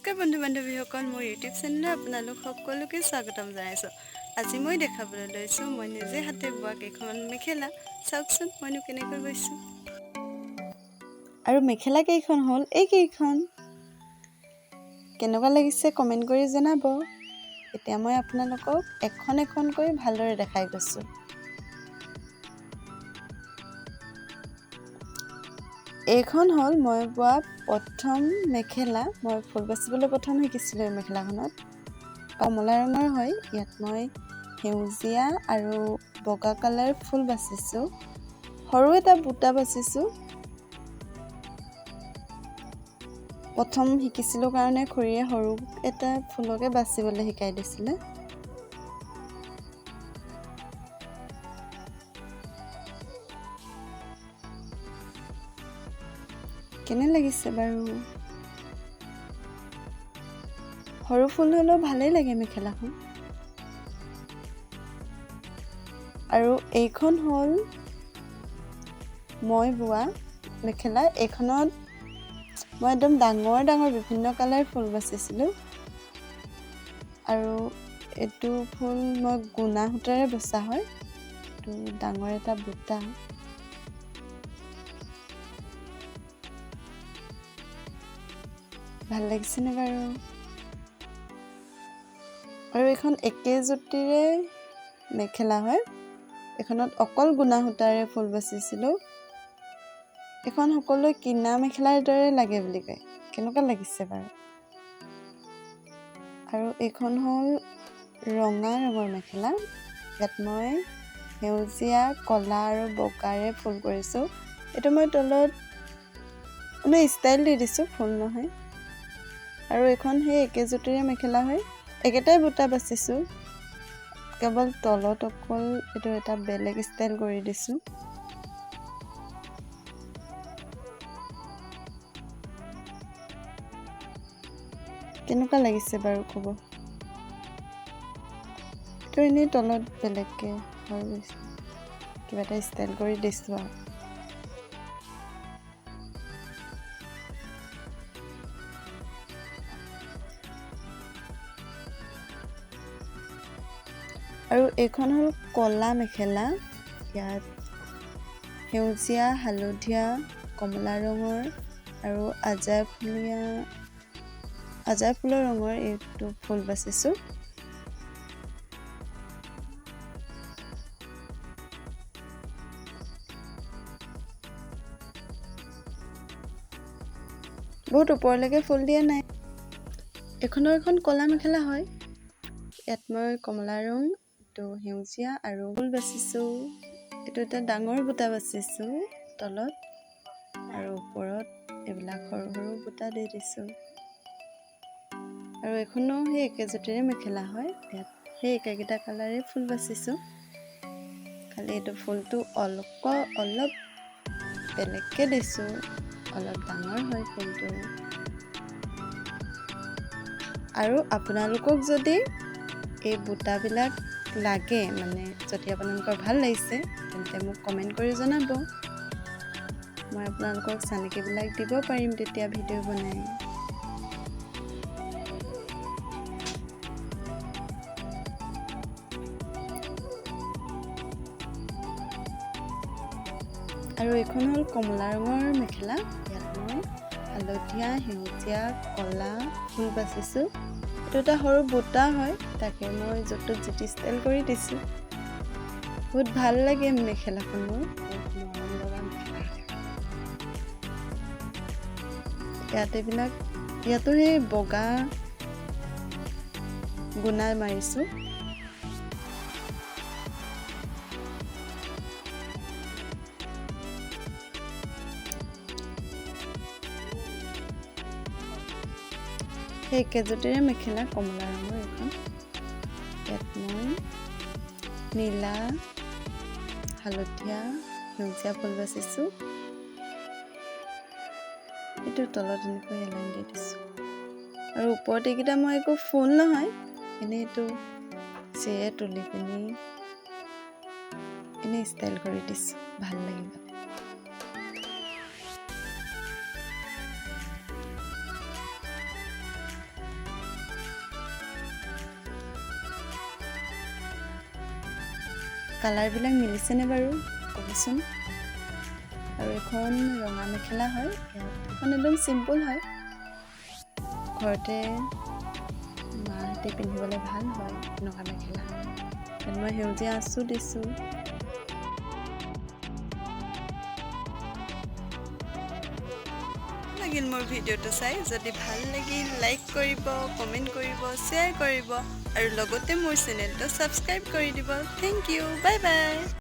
নমস্কাৰ বন্ধু বান্ধৱীসকল, মোৰ ইউটিউব চেনেলত আপোনালোক সকলোকে স্বাগতম জনাইছোঁ। আজি মই দেখাবলৈ লৈছোঁ মই নিজে হাতে বোৱা কেইখনমান মেখেলা। চাওকচোন মইনো কেনেকৈ বৈছোঁ। আৰু মেখেলা কেইখন হ'ল এইকেইখন। কেনেকুৱা লাগিছে কমেণ্ট কৰি জনাব। এতিয়া মই আপোনালোকক এখন এখনকৈ ভালদৰে দেখাই গৈছোঁ। এইখন হ'ল মই বোৱা প্ৰথম মেখেলা। মই ফুল বাচিবলৈ প্ৰথম শিকিছিলোঁ এই মেখেলাখনত। কমলা ৰঙৰ হয়। ইয়াত মই সেউজীয়া আৰু বগা কালাৰ ফুল বাচিছোঁ। সৰু এটা বুটা বাচিছোঁ। প্ৰথম শিকিছিলোঁ কাৰণে খুৰীয়ে সৰু এটা ফুলকে বাচিবলৈ শিকাই দিছিলে। কেনে লাগিছে বাৰু? সৰু ফুল হ'লেও ভালেই লাগে মেখেলাখন। আৰু এইখন হ'ল মই বোৱা মেখেলা। এইখনত মই একদম ডাঙৰ ডাঙৰ বিভিন্ন কালাৰ ফুল বাচিছিলোঁ। আৰু এইটো ফুল মই গুণা সূতাৰে বচা হয়। এইটো ডাঙৰ এটা বুটা। ভাল লাগিছেনে বাৰু? আৰু এইখন একে জুতিৰে মেখেলা হয়। এইখনত অকল গুণা সূতাৰে ফুল বাচিছিলোঁ। এইখন সকলোৱে কিনা মেখেলাৰ দৰে লাগে বুলি কয়। কেনেকুৱা লাগিছে বাৰু? আৰু এইখন হ'ল ৰঙা ৰঙৰ মেখেলা। ইয়াত মই সেউজীয়া, ক'লা আৰু বগাৰে ফুল কৰিছোঁ। এইটো মই তলত মানে ষ্টাইল দি দিছোঁ, ফুল নহয়। আৰু এইখন সেই একে জুতিৰে মেখেলা হয়। একেটাই বুটা বাচিছোঁ, কেৱল তলত অকল এইটো এটা বেলেগ ষ্টাইল কৰি দিছোঁ। কেনেকুৱা লাগিছে বাৰু ক'ব? এইটো এনেই তলত বেলেগকৈ কিবা এটা ষ্টাইল কৰি দিছোঁ আৰু। আৰু এইখন হ'ল ক'লা মেখেলা। ইয়াত সেউজীয়া, হালধীয়া, কমলা ৰঙৰ আৰু আজাৰ ফুলৰ ৰঙৰ এইটো ফুল বাচিছোঁ। বহুত ওপৰলৈকে ফুল দিয়া নাই। এইখনো এখন ক'লা মেখেলা হয়। ইয়াত মই কমলা ৰং, এইটো সেউজীয়া আৰু ফুল বাচিছোঁ। এইটো এটা ডাঙৰ বুটা বাচিছোঁ তলত, আৰু ওপৰত এইবিলাক সৰু সৰু বুটা দি দিছোঁ। আৰু এইখনো সেই একে জুতিৰে মেখেলা হয়। ইয়াত সেই একেকেইটা কালাৰে ফুল বাচিছোঁ, খালি এইটো ফুলটো অলপ বেলেগকৈ দিছোঁ, অলপ ডাঙৰ হয় ফুলটো। আৰু আপোনালোকক যদি এই বুটাবিলাক লাগে, মানে যদি আপোনালোকৰ ভাল লাগিছে তেন্তে মোক কমেণ্ট কৰি জনাব। মই আপোনালোকক চানেকিবিলাক দিব পাৰিম তেতিয়া ভিডিঅ' বনাই। আৰু এইখন হ'ল কমলা ৰঙৰ মেখেলা। ইয়াত মই হালধীয়া, সেউজীয়া, ক'লা ফুল বাচিছোঁ। এইটো এটা সৰু বুটা হয়, তাকে মই য'ত যিটি ষ্টাইল কৰি দিছোঁ। বহুত ভাল লাগে মেখেলাখন, মোৰ বহুত মৰম লগা মেখেলা। ইয়াত এইবিলাক, ইয়াতো সেই বগা গুণা মাৰিছোঁ। সেই একেজোটিৰে মেখেলা, কমলা ৰঙৰ এখন। ইয়াত মই নীলা, হালধীয়া, সেউজীয়া ফুল বাচিছোঁ। এইটো তলত এনেকৈ এলাইন দি দিছোঁ। আৰু ওপৰত এইকেইটা মই একো ফুল নহয়, এনেই এইটো চিৰে তুলি পিনি এনেই ষ্টাইল কৰি দিছোঁ, ভাল লাগিব। কালাৰবিলাক মিলিছেনে বাৰু ক'বচোন। আৰু এখন ৰঙা মেখেলা হয়। এখন একদম চিম্পুল হয়, ঘৰতে মাহঁতে পিন্ধিবলৈ ভাল হয় এনেকুৱা মেখেলা। ইয়াত মই সেউজীয়া আঁচো দিছোঁ। লাগিল মোৰ ভিডিঅ'টো চাই? যদি ভাল লাগিল, লাইক কৰিব, কমেণ্ট কৰিব, শ্বেয়াৰ কৰিব আৰু লগতে মোৰ চেনেলটো ছাবস্ক্ৰাইব কৰি দিব। Thank you, bye bye.